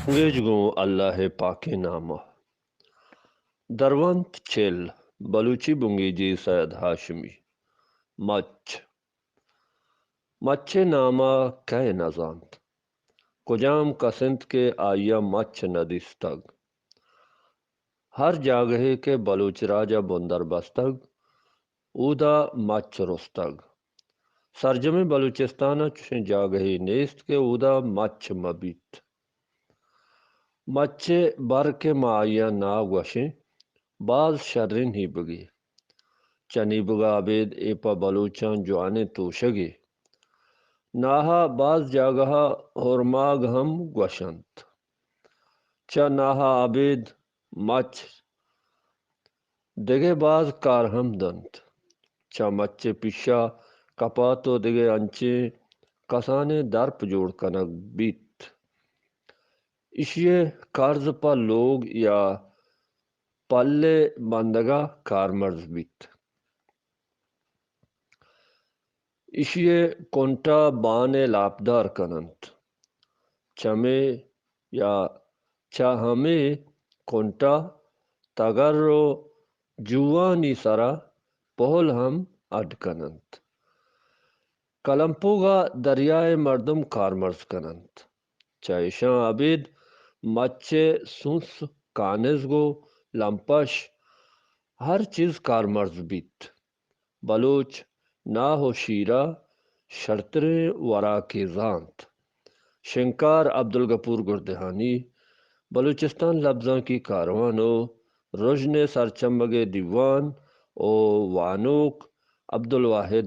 بنگیج گوں اللہ ءِ پاکیں نام ءَ۔ درونت چل، بلوچی بنگیجی سید ہاشمی۔ مچ۔ مچ ءِ نام ءَ کئے نہ زانت؟ کجام کس انت کہ آئی ءَ مچ نہ دیستگ؟ ہر جاگہے کہ بلوچ راج ءَ بندر بستگ، اودا مچ رستگ۔ سرجمیں بلوچستان ءَ چشیں جاگہے نیست کہ اودا مچ مہ بیت۔ مچ ءِ بر کہ ما آئی ءَ ناہ گوشیں، باز شریں نیبگے۔ چہ نیبگ ءَ ابید اے پہ بلوچاں جوانیں توشگے۔ ناہ ءَ باز جاگہ ءَ ہرماگ ہم گوش انت۔ چہ ناہ ءَ ابید مچ دگہ باز کار ہم دنت۔ چہ مچ ءِ پیش ءَ کپات ءُ دگہ انچیں کسانیں درپ جوڑ کنگ بیت۔ ایشی ءِ کرز پہ لوگ یا پل ءِ بندگ ءَ کارمرز بیت۔ ایشی ءِ کنٹ ءَ بان ءِ لاپدار کن انت۔ چمے یا چہ ہمے کنٹ ءَ تگر ءُ جوانی سر ءَ پہل ہم اڈ کن انت۔ کلمپوگ ءَ دریا ءِ مردم کارمرز کن انت۔ چہ ایشاں ابید مچ ءِ سونس، کانزگ ءُ لمپش ہر چیز کارمرز بیت۔ بلوچ ناہ ءُ شیر ءَ شرتریں وراکے زانت۔ شنگکار عبدالغفور گردہانی، بلوچستان لبزانکی کاروان ءُ رژن ءِ سرچمگ ءِ دیوان ءُ وانوک عبدالواحد